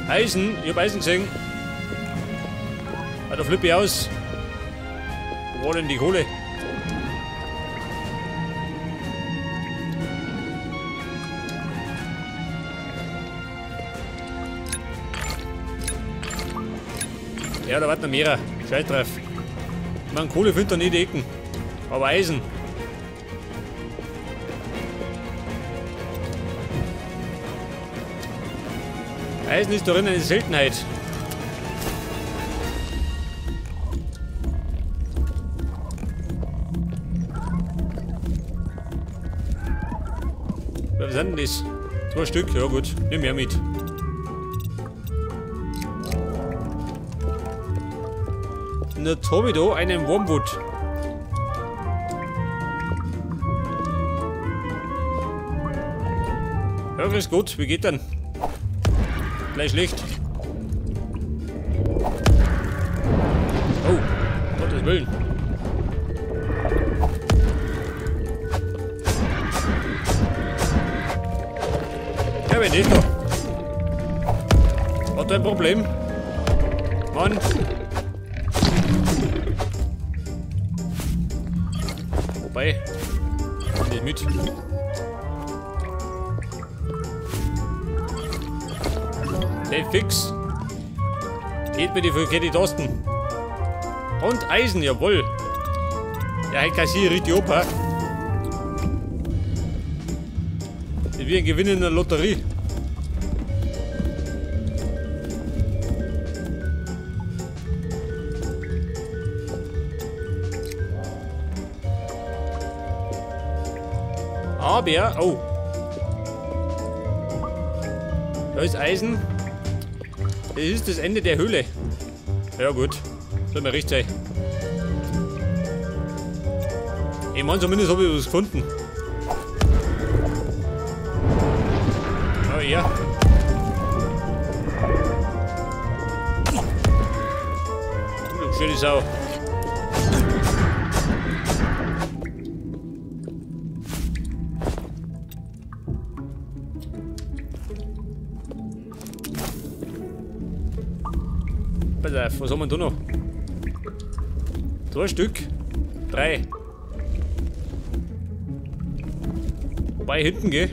Eisen, ich hab Eisen gesehen. Ah, da flippe ich aus. Wo war denn die Kohle? Ja, da warten noch mehrere. Scheiß drauf. Ich meine, Kohle findet er nicht die Ecken. Aber Eisen. Eisen ist darin eine Seltenheit. Was sind denn das? 2 Stück, ja gut, nimm mehr mit. Und jetzt habe ich da einen Wormwood. Ja, grüß Gott, wie geht denn? Gleich schlecht. Oh, um Gottes Willen. Ja, wenn nicht da. Hat er ein Problem? Mann. Wobei, komm nicht mit. Hey, fix. Geht mir die verkehrte Tasten. Und Eisen, jawohl. Ja, ich kassiere richtig ab, hä? Das ist wie ein Gewinn in der Lotterie. Aber, oh. Da ist Eisen. Das ist das Ende der Höhle. Ja gut, soll mir recht sein. Ich meine, zumindest habe ich was gefunden. Oh ja. Du schöne Sau. Pass auf, was haben wir da noch? 2 Stück. 3. Wobei hinten, gell?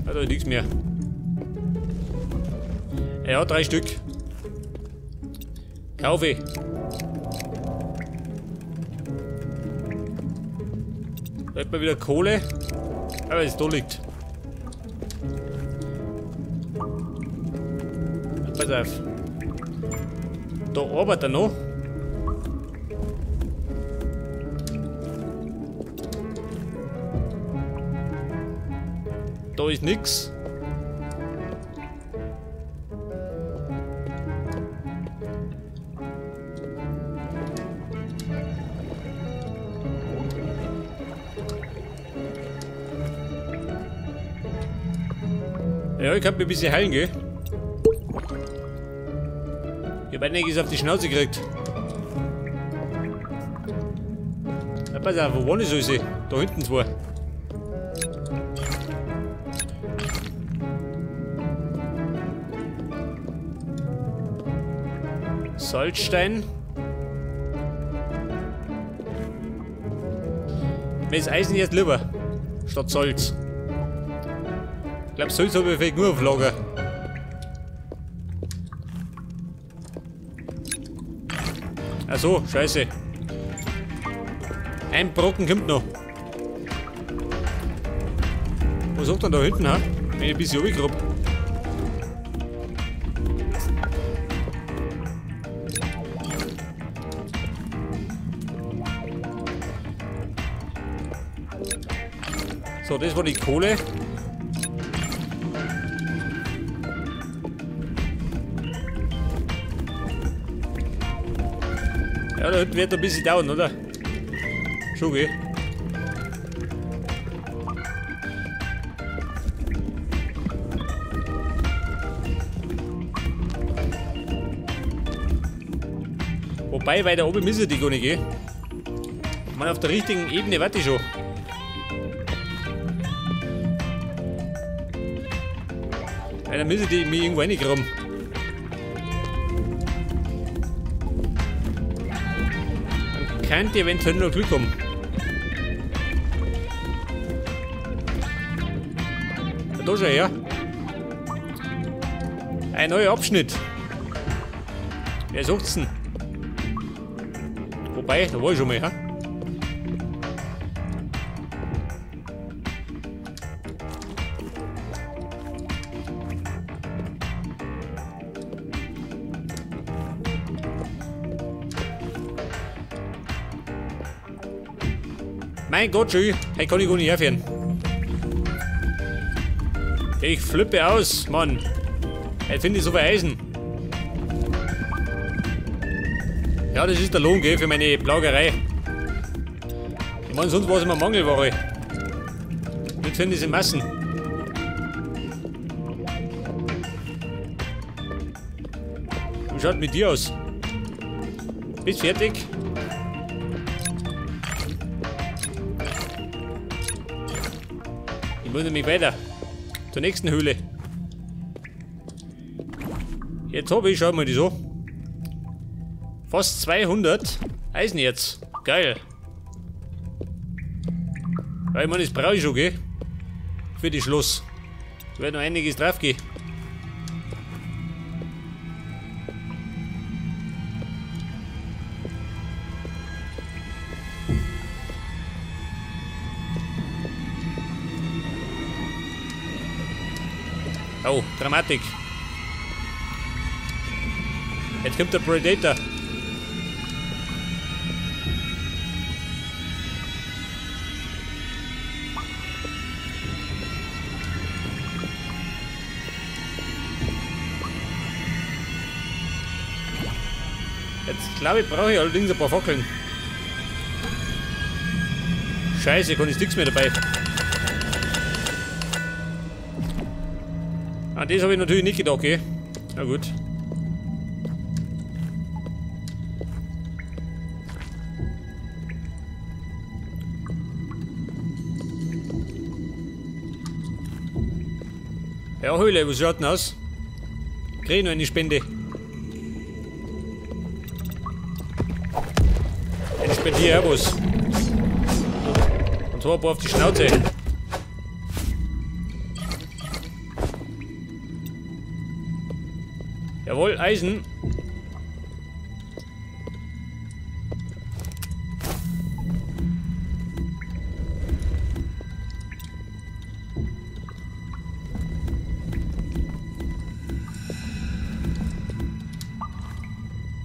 Ah, da ist nichts mehr. Ja, 3 Stück. Kaufe ich. Da hat man wieder Kohle. Aber es da liegt. Pass auf. Da arbeitet er noch. Da ist nix. Ja, ich kann mir ein bisschen heilen, gell? Ich hab einiges auf die Schnauze gekriegt. Ja, pass auf, wo war das alles? Da hinten zwar. Salzstein. Mir ist Eisen jetzt lieber. Statt Salz. Ich glaube, Salz habe ich vielleicht nur auf Lager. Ach so, scheiße. Ein Brocken kommt noch. Was sagt denn da hinten, ha? Wenn ich ein bisschen runtergrub. So, das war die Kohle. Ja, da hinten wird ein bisschen dauern, oder? Schon, gell? Wobei, weiter oben müssen die gar nicht gehen. Ich meine, auf der richtigen Ebene warte ich schon. Weil dann müssen die mich irgendwo reingraben. Dann könnte ich eventuell noch Glück haben. Ja, da schon her. Ein neuer Abschnitt. Wer sucht's denn? Wobei, da war ich schon mal, ha? Mein Gott, schön. Heute kann ich gar nicht herfahren. Ich flippe aus, Mann. Heute finde ich so viel Eisen. Ja, das ist der Lohn, gell, für meine Plagerei. Ich meine, sonst war es immer Mangelware. Nicht finde ich es in Massen. Wie schaut mit dir aus? Bist fertig? Ich muss nämlich weiter. Zur nächsten Höhle. Jetzt habe ich, schau mal die so. Fast 200 Eisenerz. Geil. Weil ich meine, das brauche ich schon, gell? Für die Schloss. Da wird noch einiges drauf gehen. Oh, Dramatik. Jetzt kommt der Predator. Jetzt glaube ich, brauche ich allerdings ein paar Fackeln. Scheiße, kann ich nichts mehr dabei. An das habe ich natürlich nicht gedacht, okay? Na gut. Ja, Höhle, was schaut denn aus? Krieg ich noch eine Spende. Ich spendiere auch was. Und zwar ein paar auf die Schnauze. Jawohl, Eisen.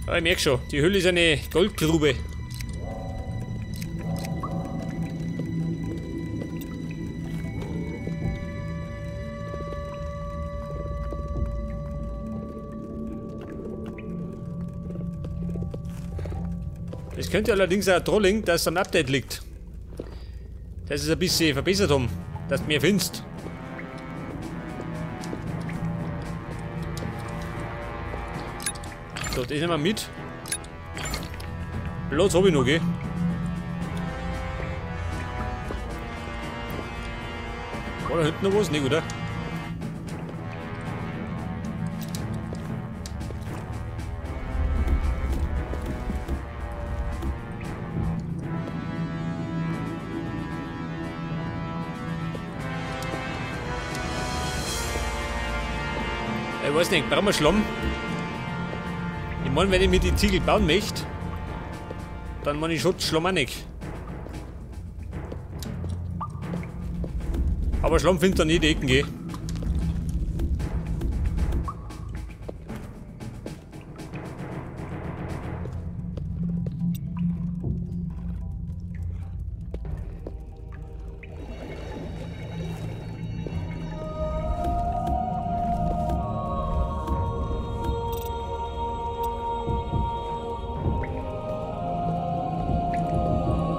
Ja, ich merke schon, die Höhle ist eine Goldgrube. Es könnte allerdings auch Trolling, dass es am Update liegt. Dass sie es ein bisschen verbessert haben, dass du mehr findest. So, das nehmen wir mit. Platz habe ich noch, gell? War da hinten noch was? Nicht, oder? Ich weiß nicht, brauchen wir Schlamm? Ich meine, wenn ich mir die Ziegel bauen möchte, dann meine ich schon Schlamm auch nicht. Aber Schlamm findet dann jede Ecken, gell?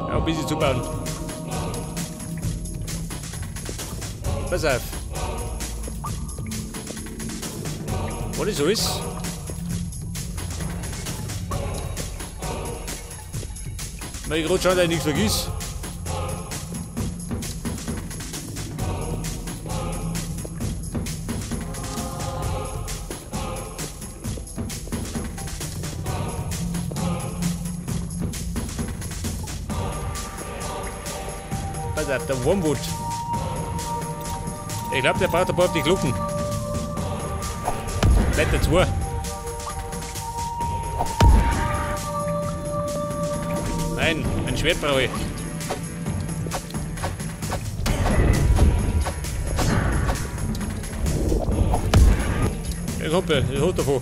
Ein bisschen zubauen. Pass auf. Was das so ist? Weil ich gerade schaue, dass ich nichts vergiss. Pass auf, der Wormwood. Ich glaube, der braucht ein paar auf die Glocken. Blätter 2. Nein, ein Schwert brauche ich. Ja, Kumpel, ich hol davon.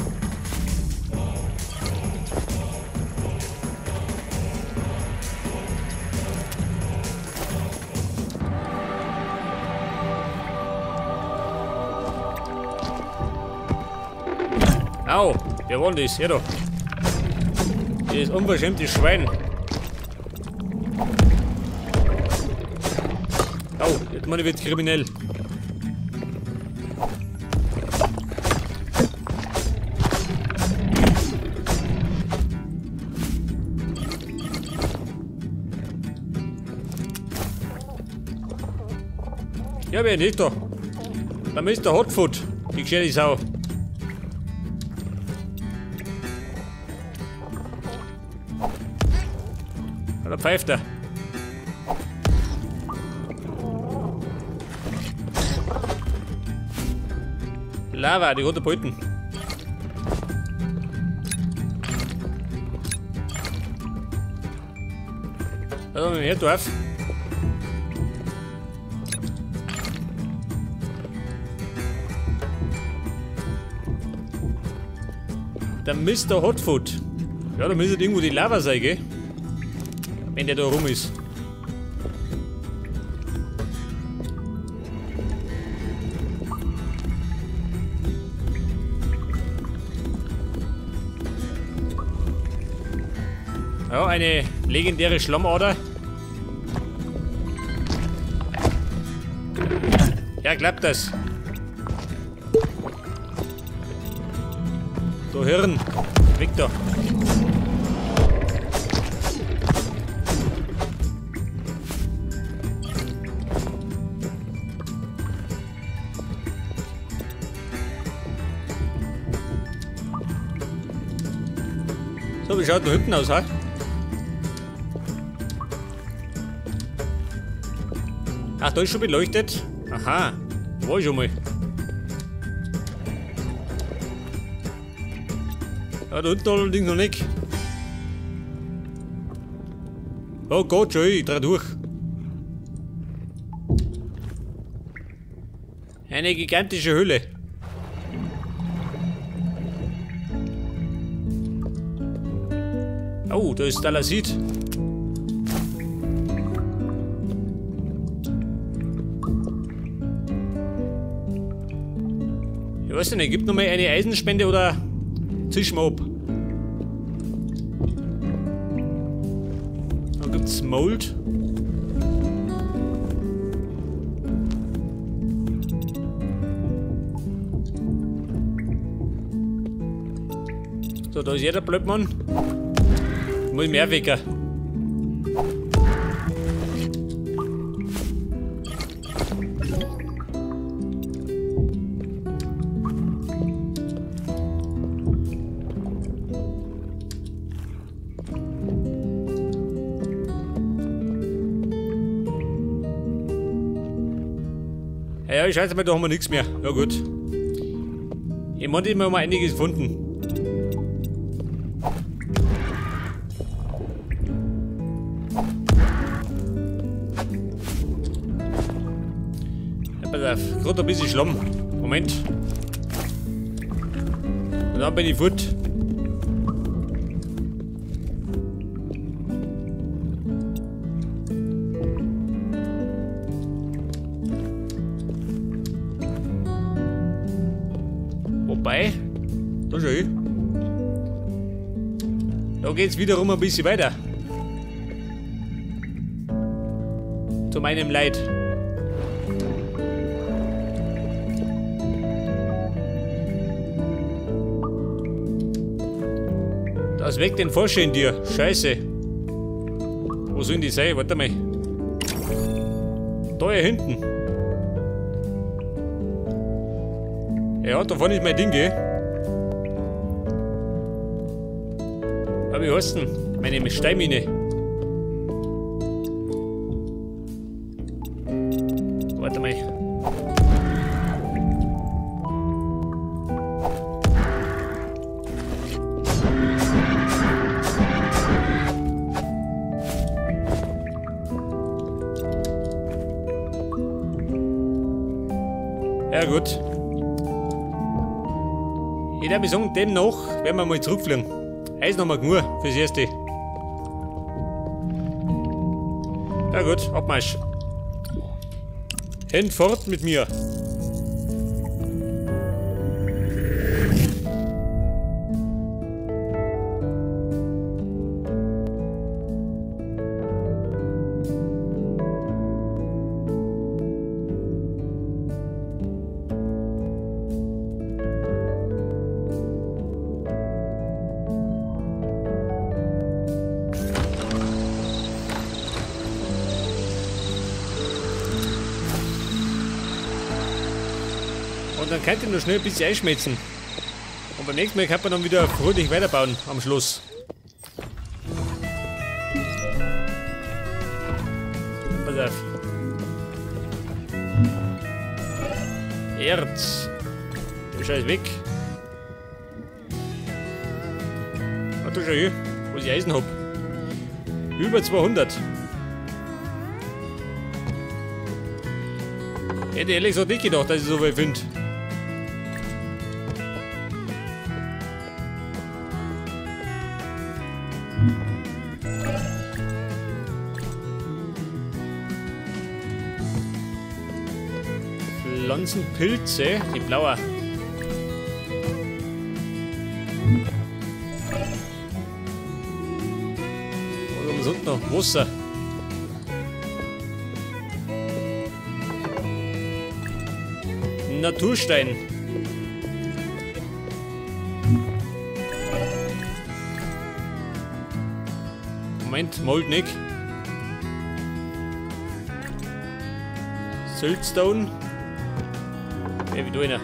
Au, wer war denn das? Ja da. Dieses unverschämte Schwein. Au, jetzt meine ich wird kriminell. Ja, wer nicht da? Da ist der Hotfoot, die gescheite Sau. Da pfeift er. Lava, die rote Beuten. Da haben wir hier drauf. Der Mr. Hotfoot. Ja, da müsste irgendwo die Lava sein, gell? Wenn der da rum ist. Ja, eine legendäre Schlammader. Ja, klappt das. Du Hirn. Weg da. So, wie schaut da hinten aus, hä? Ach, da ist schon beleuchtet. Aha, da war ich schon mal. Ja, da unten allerdings noch nicht. Oh Gott, schon, ich dreh durch. Eine gigantische Höhle. Oh, da ist Stalasit. Ich weiß nicht, gibt noch mal eine Eisenspende oder zischen wir ab? Da gibt's Mold. So, da ist jeder Blödmann. Muss ich mehr wecken. Ja, ich scheiße mal, da haben wir nichts mehr. Ja gut. Ich meine, ich habe mal einiges gefunden. Ja, pass auf, gerade ein bisschen Schlamm. Moment. Und dann bin ich fort. Wobei, da schau. Da geht's wiederum ein bisschen weiter. Zu meinem Leid. Das weckt den Forscher in dir. Scheiße. Wo sollen die sein? Warte mal. Da hier hinten. Ja, da vorne ist mein Ding, gell? Aber wie heißt denn? Meine Steinmine. Warte mal. Ja gut. Ich würde sagen, demnach werden wir mal zurückfliegen. Eisen haben wir genug fürs Erste. Ja gut, Abmarsch. Hinfort mit mir. Und dann könnt ihr noch schnell ein bisschen einschmelzen. Und beim nächsten Mal kann man dann wieder fröhlich weiterbauen am Schluss. Pass auf. Erz. Der Scheiß weg. Ach, du schau hier, wo ich Eisen hab. Über 200. Hätte ich ehrlich gesagt nicht gedacht, dass ich so viel finde. Pflanzenpilze, die blaue. Was haben wir sonst noch? Wasser. Naturstein. Moment, molt nicht. Siltstone. Ja, wie du einer.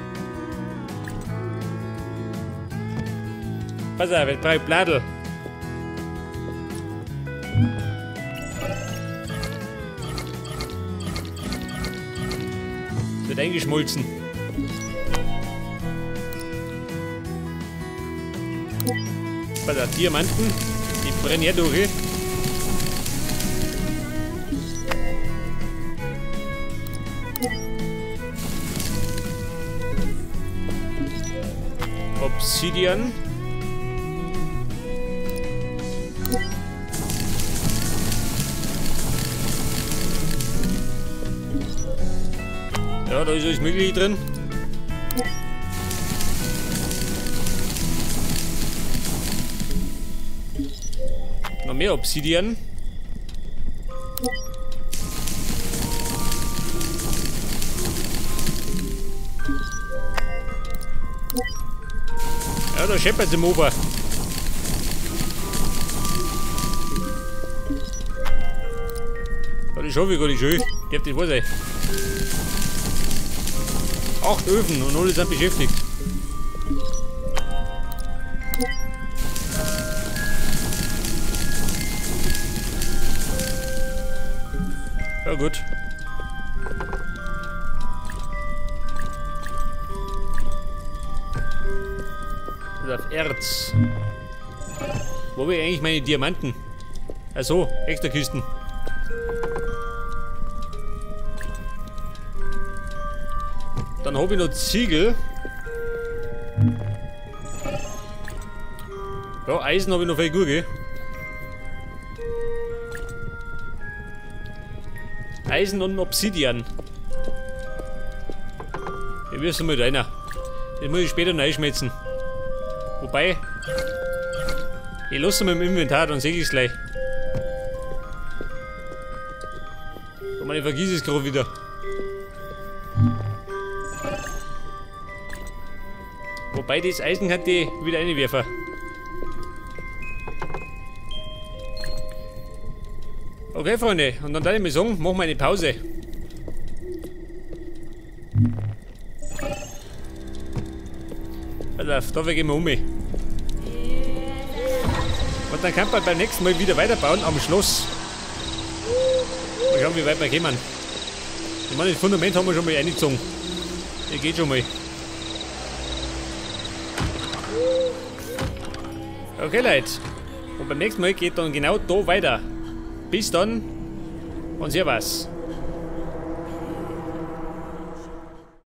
Pass auf, ich brauche Bladel. Es wird eingeschmolzen. Pass auf, Diamanten, die brennen ja durch. Obsidian. Ja, da ist alles Mögliche drin. Noch mehr Obsidian. Ja, da scheppert es im Ober. Ja, das schaffe ich gar nicht schön. Darf das wahr sein. 8 Öfen und alle sind beschäftigt. Ja gut. Auf Erz. Wo habe ich eigentlich meine Diamanten? Also, extra Kisten. Dann habe ich noch Ziegel. Ja, Eisen habe ich noch viel gut, gell? Eisen und Obsidian. Ich wirf's mal rein. Das muss ich später noch einschmelzen. Wobei, ich lasse mal im Inventar, dann sehe ich es gleich. Und ich vergiss es gerade wieder. Wobei, das Eisen kann ich wieder reinwerfen. Okay, Freunde, und dann darf ich mal sagen, machen wir eine Pause. Pass auf, da gehen wir um. Und dann kann man beim nächsten Mal wieder weiterbauen am Schloss. Mal schauen, wie weit wir kommen. Ich meine, das Fundament haben wir schon mal reingezogen. Der geht schon mal. Okay, Leute. Und beim nächsten Mal geht dann genau da weiter. Bis dann und servus.